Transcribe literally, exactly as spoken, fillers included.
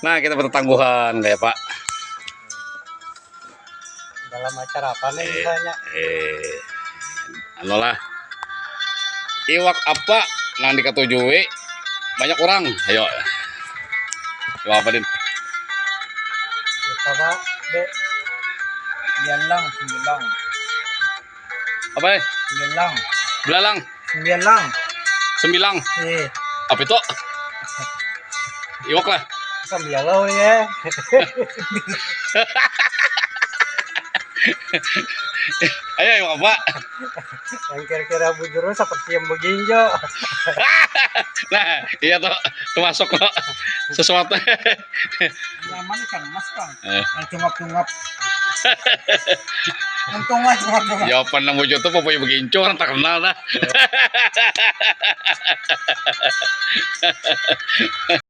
Nah, kita bertetangguhan kayak Pak. Dalam acara apa nih Eh, misalnya? Eh, anu lah. Iwak apa nang dikatujui banyak orang? Ayo. Iwak apa, Din? Apa, Pak? Dek. Bialang, sembilang. Apa, eh? Bialang. Belalang, Sembilang. sembilang. Eh, Apa itu? Iwak lah. Sembialau ya. Ayo, iwak apa? Yang kira-kira bujur seperti yang beginjo. Nah, iya tuh, termasuk tuh sesuatu. Nyaman ikan emas, Bang. Eh. Yang cungap-cungap. Untung lah cungap-cungap. Jawaban nang bujur tuh pokoknya beginco, orang terkenal dah.